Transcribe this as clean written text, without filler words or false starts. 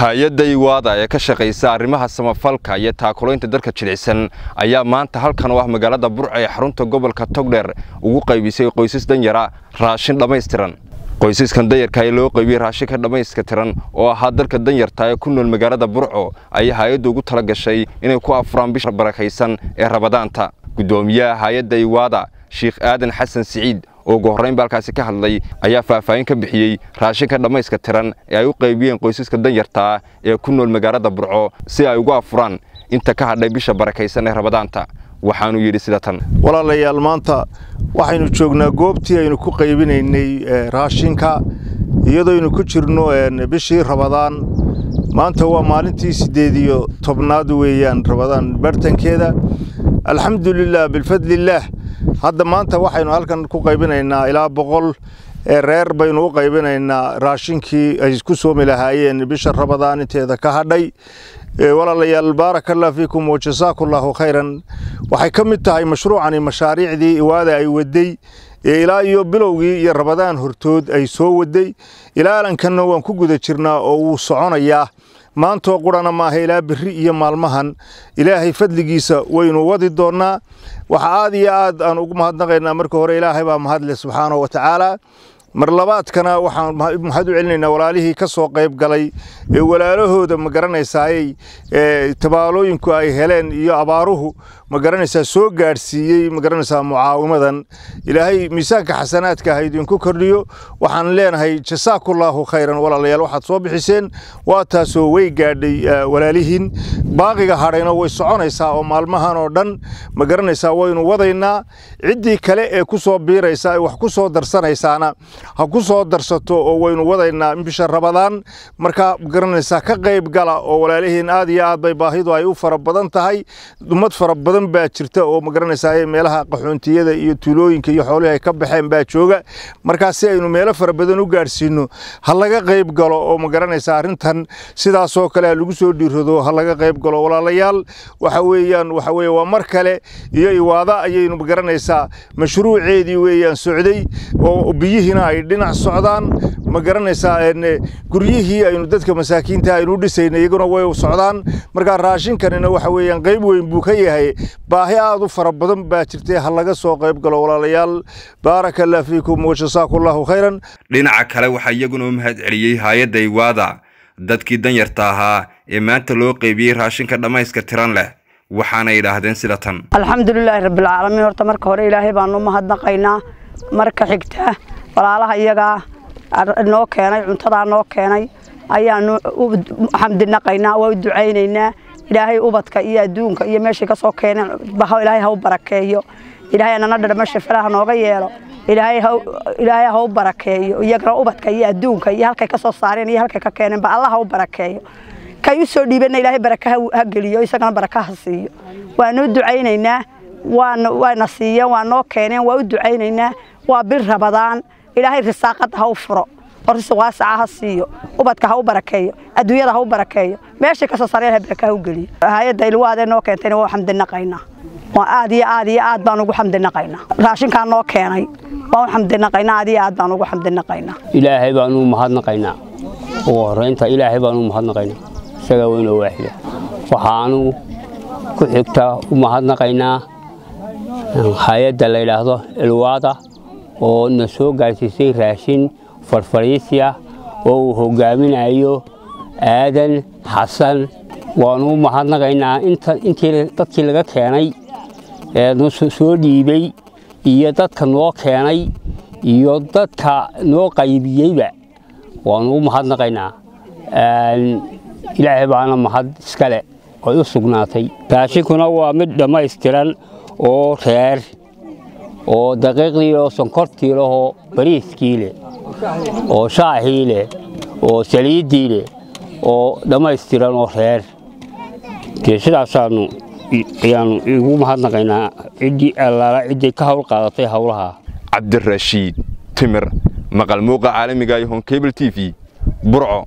Hay'adda Iwaada ee ka shaqeysa arrimaha samafalka iyo taakulaynta dalka jilicsan ayaa maanta halkan oo ah magaalada Burco ee xarunta gobolka Togdheer ugu qaybisay qoysas danyara raashin dhammaystiran. Qoysaskan danyarka ee loo qaybiyey raashinka dhammaystiran oo ahaa dalka danyarta ee ku nool magaalada Burco ayaa hay'addu ugu tala gashay inay ku afuraan bisha barakaysan ee Ramadaanta. Gudoomiyaha hay'adda Iwaada Sheekh Aadan Xasan Siciid oo ugu horreyn balkaasi ka hadlay ayaa faahfaahin ka bixiyey raashinka dhammayska tiran ee ay u qaybiyeen qoysaska danyarta ee ku nool magaalada Burco si ay ugu afuraan inta ka hadhay bisha barakaysan ee Ramadaanta. Waxaanu yidhi sida tan: Walaalayaal, maanta waxaynu joognaa goobtii aynu ku qaybinaynay raashinka iyadoo ku jirno bishii Ramadaan. Maanta waa maalintii 18aad weeyaan Ramadaan bartankeeda. Alxamdulillaah bilfadlillaah. Hadda maanta waxaynu halkan ku qaybinaynaa ilaa 100 reer baynu u qaybinaynaa raashinkii ay ku soomi lahaayeen bisha Ramadaan inteeda ka hadhay. Walaalayaal, baarakallahu fiikum wa jasaakullahu khayran. Waxay ka mid tahay mashruucani mashaariicdii Iwaada ay waday ilaa iyo bilowgii iyo Ramadaan hortood ay soo waday. Ilaa alankanna waan ku guda jirnaa oo wuu soconayaa. Maantoo qurana maaha, ilaa berri iyo maalmahan Ilaahay fadligiisa waynu wadi doonaa. Waxa aad iyo aad aan ugu mahadnaqaynaa marka hore Ilaahay baa mahadle subxaanahu wa tacaala. Mar labaadkana waxaan mahad u celinaynaa walaalihii ka soo qayb galay ee walaalahooda ma garanaysaayey tabaalooyinku ay heleen iyo abaaruhu ma garanaysaa soo gaadhsiiyey ma garanaysaa mucaawimadan. Ilaahay miisaanka xasanaadka ha idinku kordhiyo. Waxaan leenahay jasaakullahu khayran. Walaalayaal, waxaad soo bixiseen waa taasoo way gaadhay walaalihiin. Baaqiga hadhayna way soconaysaa oo maalmahan oo dhan ma garanaysaa waynu wadaynaa. Ciddii kale ee ku soo biiraysa ee wax ku soo darsanaysaana ha ku soo darsato oo waynu wadaynaa bisha Ramadaan. Marka garanaysaa ka qayb gala oo walaalihiin aad iyo aad bay baahidu ay u fara badan tahay. Ummad fara badan baa jirta oo ma garanaysaa meelaha qaxoontiyada iyo tuulooyinka iyo xoolaha ay ka baxeen baa jooga. Marka si aynu meelo fara badan u gaarsiino ha laga qayb galo oo ma garanaysaa arrintan sidaas oo kale lagu soo dhiirado, ha laga qayb galo walaalayaal. Waxa weeyaan waxa weeye waa mar kale iyo Iwaada ayaynu ma garanaysaa mashruuceedii weeyaan socday oo biyihiina ay dhinac socdaan ma garanaysaa guryihii aynu dadka masaakiinta aynu dhisaynay iyaguna way socdaan. Marka raashinkanina waxa weeyaan qayb weyn buu ka yahay. Baahi aad u fara badan baa jirtay, ha laga soo qayb galo walaalayaal. Baarakallahu fiikum wa jasaakullahu khayran. Dhinaca kale waxaa iyaguna u mahad celiyey hay'adda Iwaada dadkii danyarta ahaa ee maanta loo qaybiyey raashinka dhammayska tiran leh, waxaana yidhaahdeen sida tan: Alxamdulilaahi rabbil caalamiin. Horta marka hore Ilaahay baanu u mahadnaqaynaa. Marka xigta walaalaha iyagaa noo keenay cuntadaa noo keenay ayaanu u xamdinaqaynaa, waa u ducaynaynaa. Ilaahay ubadka iyo adduunka iyo meeshay ka soo keeneen Ilaahay ha u barakeeyo. Ilaahay anana dhadhamasha falaha nooga yeelo. Ilaahay ha u barakeeyo iyagana ubadka iyo adduunka iyo halkay ka soo saareen iyo halkay ka keeneen ba Allah ha u barakeeyo. Kay u soo dhiibana Ilaahay baraka ha geliyo, isagana baraka ha siiyo. Waanu ducaynaynaa, waana siiyeen, waa noo keeneen, waa u ducaynaynaa. Waa bil Ramadaan, Ilaahay risaaqada ha u furo oo risiq waasaca ha siiyo, ubadka ha u barakeeyo, adduunyada ha u barakeeyo, meeshay ka soo saareen ha baraka ha u geliyo. Hay'adda Ilwaada noo keentayna waa xamdinaqaynaa, waa aad iyo aad iyo aad baan ugu xamdinaqaynaa. Raashinkaa noo keenay waan u xamdinaqaynaa, aad iyo aad baan ugu xamdinaqaynaa. Ilaahay baan u mahadnaqaynaa. Ugu horreynta Ilaahay baan u mahadnaqaynaa, isagaa weyn oo waaxida. Waxaanu ku xigta u mahadnaqaynaa hay'adda la yidhaahdo Ilwaada oo na soo gaarsiisay raashin farfariisi ah oo uu hogaaminayo Aadan Xasan. Waanu u mahadnaqaynaa intii dadkii laga keenay ee soo dhiibay iyo dadka noo keenay iyo dadka noo qaybiyeyba waanu u mahadnaqaynaa. Ilaahay baana mahad iskale oo u sugnaatay. Raashinkuna waa mid dhammaystiran oo reer oo daqiiqdii oo sonkortii lehoo bariiskii leh oo shaahii leh oo saliiddii leh oo dhammaystiran oo reer. Dee sidaasaanu ayaanu igu mahadnaqaynaa ciddii allaala ciddii ka hawl qaadatay howlaha. Cabdirashiid Timir, maqal muuqa caalamiga iyo Home Cable TV, Burco.